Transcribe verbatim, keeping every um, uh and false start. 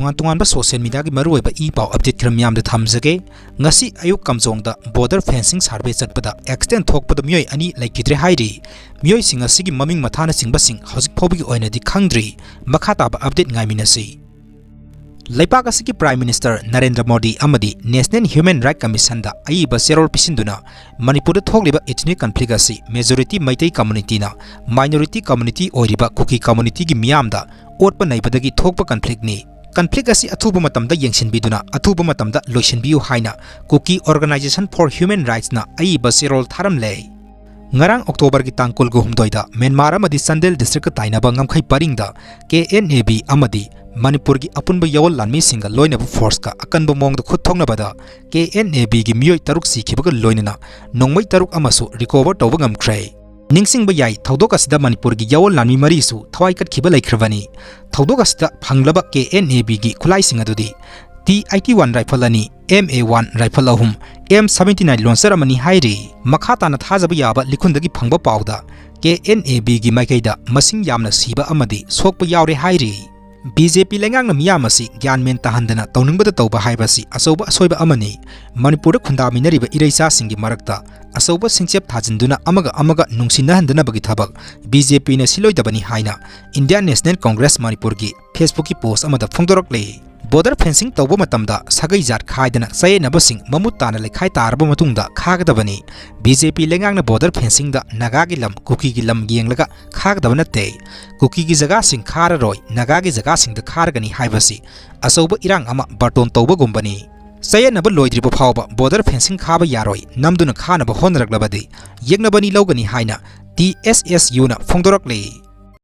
ꯇꯣꯉꯥꯟ ꯇꯣꯉꯥꯟꯕ social mediaꯒꯤ ꯃꯔꯨꯑꯣꯏꯕ ꯏ ꯄꯥꯎ update ꯈꯔ ꯃꯤꯌꯥꯝꯗ ꯊꯝꯖꯒꯦ꯫ ꯉꯁꯤ ꯑꯌꯨꯛ ꯀꯝꯖꯣꯡꯗ border fencing survey ꯆꯠꯄꯗ accident ꯊꯣꯛꯄꯗ ꯃꯤꯑꯣꯏ ꯑꯅꯤ ꯂꯩꯈꯤꯗ꯭ꯔꯦ ꯍꯥꯏꯔꯤ꯫ ꯃꯤꯑꯣꯏꯁꯤꯡ ꯑꯁꯤꯒꯤ ꯃꯃꯤꯡ ꯃꯊꯥꯅꯆꯤꯡꯕꯁꯤꯡ ꯍꯧꯖꯤꯛ ꯐꯥꯎꯕꯒꯤ ꯑꯣꯏꯅꯗꯤ ꯈꯪꯗ꯭ꯔꯤ꯫ ꯃꯈꯥ ꯇꯥꯕ update ꯉꯥꯏꯃꯤꯟꯅꯁꯤ꯫ ꯂꯩꯕꯥꯛ ꯑꯁꯤꯒꯤ Prime Minister ꯅꯔꯦꯟꯗ꯭ꯔ ꯃꯣꯗꯤ ꯑꯃꯗꯤ National Human Rights Commissionꯗ ꯑꯏꯕ ꯆꯦꯔꯣꯜ ꯄꯤꯁꯤꯟꯗꯨꯅ ꯃꯅꯤꯄꯨꯔꯗ ꯊꯣꯛꯂꯤꯕ ethnic conflict ꯑꯁꯤ majority ꯃꯩꯇꯩ communityꯅ minority community ꯑꯣꯏꯔꯤꯕ ꯀꯨꯀꯤ communityꯒꯤ ꯃꯤꯌꯥꯝꯗ ꯑꯣꯠꯄ ꯅꯩꯕꯗꯒꯤ ꯊꯣꯛꯄ conflictꯅꯤ꯫ Conflict ꯑꯁꯤ ꯑꯊꯨꯕ ꯃꯇꯝꯗ ꯌꯦꯡꯁꯤꯟꯕꯤꯗꯨꯅ ꯑꯊꯨꯕ ꯃꯇꯝꯗ ꯂꯣꯏꯁꯤꯟꯕꯤꯌꯨ ꯍꯥꯏꯅ Kuki Organisation for Human Rightsꯅ ꯑꯏꯕ ꯆꯦꯔꯣꯜ ꯊꯥꯔꯝꯂꯦ꯫ ꯉꯔꯥꯡ Octoberꯒꯤ ꯇꯥꯡ ꯀꯨꯟꯒ ꯍꯨꯝꯗꯣꯏꯗ ꯃ꯭ꯌꯥꯟꯃꯥꯔ ꯑꯃꯗꯤ ꯆꯥꯟꯗꯦꯜ districtꯀ ꯇꯥꯏꯅꯕ ꯉꯝꯈꯩ ꯄꯔꯤꯡꯗ KNAB ꯑꯃꯗꯤ ꯃꯅꯤꯄꯨꯔꯒꯤ ꯑꯄꯨꯟꯕ ꯌꯥꯑꯣꯟ ꯂꯥꯟꯃꯤꯁꯤꯡꯒ ꯂꯣꯏꯅꯕ forceꯀ ꯑꯀꯟꯕ ꯃꯑꯣꯡꯗ ꯈꯨꯠ ꯊꯣꯛꯅꯕꯗ KNABꯒꯤ ꯃꯤꯑꯣꯏ ꯇꯔꯨꯛ ꯁꯤꯈꯤꯕꯒ ꯂꯣꯏꯅꯅ ꯅꯣꯡꯃꯩ ꯇꯔꯨꯛ ꯑꯃꯁꯨ recover ꯇꯧꯕ ꯉꯝꯈ꯭ꯔꯦ꯫ ꯅꯤꯡꯁꯤꯡꯕ ꯌꯥꯏ, ꯊꯧꯗꯣꯛ ꯑꯁꯤꯗ ꯃꯅꯤꯄꯨꯔꯒꯤ ꯌꯥꯑꯣꯟ ꯂꯥꯟꯃꯤ ꯃꯔꯤꯁꯨ ꯊꯋꯥꯏ ꯀꯠꯈꯤꯕ ꯂꯩꯈ꯭ꯔꯕꯅꯤ꯫ ꯊꯧꯗꯣꯛ ꯑꯁꯤꯗ ꯐꯪꯂꯕ KNABꯒꯤ ꯈꯨꯠꯂꯥꯏꯁꯤꯡ ꯑꯗꯨꯗꯤ T eighty one rifle ꯑꯅꯤ, M A one rifle ꯑꯍꯨꯝ, M seventy nine launcher ꯑꯃꯅꯤ ꯍꯥꯏꯔꯤ꯫ ꯃꯈꯥ ꯇꯥꯅ ꯊꯥꯖꯕ ꯌꯥꯕ ꯂꯤꯈꯨꯟꯗꯒꯤ ꯐꯪꯕ ꯄꯥꯎꯗ KNABꯒꯤ ꯃꯥꯏꯀꯩꯗ ꯃꯁꯤꯡ ꯌꯥꯝꯅ ꯁꯤꯕ ꯑꯃꯗꯤ ꯁꯣꯛꯄ ꯌꯥꯎꯔꯦ ꯍꯥꯏꯔꯤ꯫ BJP ꯂꯩꯉꯥꯛꯅ ꯃꯤꯌꯥꯝ ꯑꯁꯤ ꯒ꯭ꯌꯥꯟ ꯃꯦꯟ ꯇꯥꯍꯟꯗꯅ ꯇꯧꯅꯤꯡꯕꯗ ꯇꯧꯕ ꯍꯥꯏꯕꯁꯤ ꯑꯆꯧꯕ ꯑꯁꯣꯏꯕ ꯑꯃꯅꯤ꯫ ꯃꯅꯤꯄꯨꯔꯗ ꯈꯨꯟꯗꯥꯃꯤꯟꯅꯔꯤꯕ ꯏꯔꯩꯆꯥꯁꯤꯡꯒꯤ ꯃꯔꯛꯇ ꯑꯆꯧꯕ ꯁꯤꯡꯆꯦꯞ ꯊꯥꯖꯤꯟꯗꯨꯅ ꯑꯃꯒ ꯑꯃꯒ ꯅꯨꯡꯁꯤꯅꯍꯟꯗꯅꯕꯒꯤ ꯊꯕꯛ BJPꯅ ꯁꯤꯜꯂꯣꯏꯗꯕꯅꯤ ꯍꯥꯏꯅ Indian National Congress ꯃꯅꯤꯄꯨꯔꯒꯤ Facebookꯀꯤ post ꯑꯃꯗ ꯐꯣꯡꯗꯣꯔꯛꯂꯤ꯫ Border fencing ꯇꯧꯕ ꯃꯇꯝꯗ ꯁꯥꯒꯩ ꯖꯥꯠ ꯈꯥꯏꯗꯅ ꯆꯌꯦꯠꯅꯕꯁꯤꯡ ꯃꯃꯨꯠ ꯇꯥꯅ ꯂꯩꯈꯥꯏ ꯇꯥꯔꯕ ꯃꯇꯨꯡꯗ ꯈꯥꯒꯗꯕꯅꯤ꯫ BJP ꯂꯩꯉꯥꯛꯅ border fencingꯗ ꯅꯥꯒꯥꯒꯤ ꯂꯝ, ꯀꯨꯀꯤꯒꯤ ꯂꯝ ꯌꯦꯡꯂꯒ ꯈꯥꯒꯗꯕ ꯅꯠꯇꯦ꯫ ꯀꯨꯀꯤꯒꯤ ꯖꯒꯥꯁꯤꯡ ꯈꯥꯔꯔꯣꯏ, ꯅꯥꯒꯥꯒꯤ ꯖꯒꯥꯁꯤꯡꯗ ꯈꯥꯔꯒꯅꯤ ꯍꯥꯏꯕꯁꯤ ꯑꯆꯧꯕ ꯏꯔꯥꯡ ꯑꯃ ꯕꯥꯔꯇꯣꯟ ꯇꯧꯕꯒꯨꯝꯕꯅꯤ꯫ ꯆꯌꯦꯠꯅꯕ ꯂꯣꯏꯗ꯭ꯔꯤꯕ ꯐꯥꯎꯕ border fencing ꯈꯥꯕ ꯌꯥꯔꯣꯏ, ꯅꯝꯗꯨꯅ ꯈꯥꯅꯕ ꯍꯣꯠꯅꯔꯛꯂꯕꯗꯤ ꯌꯦꯛꯅꯕꯅꯤ ꯂꯧꯒꯅꯤ ꯍꯥꯏꯅ TSSUꯅ ꯐꯣꯡꯗꯣꯔꯛꯂꯤ꯫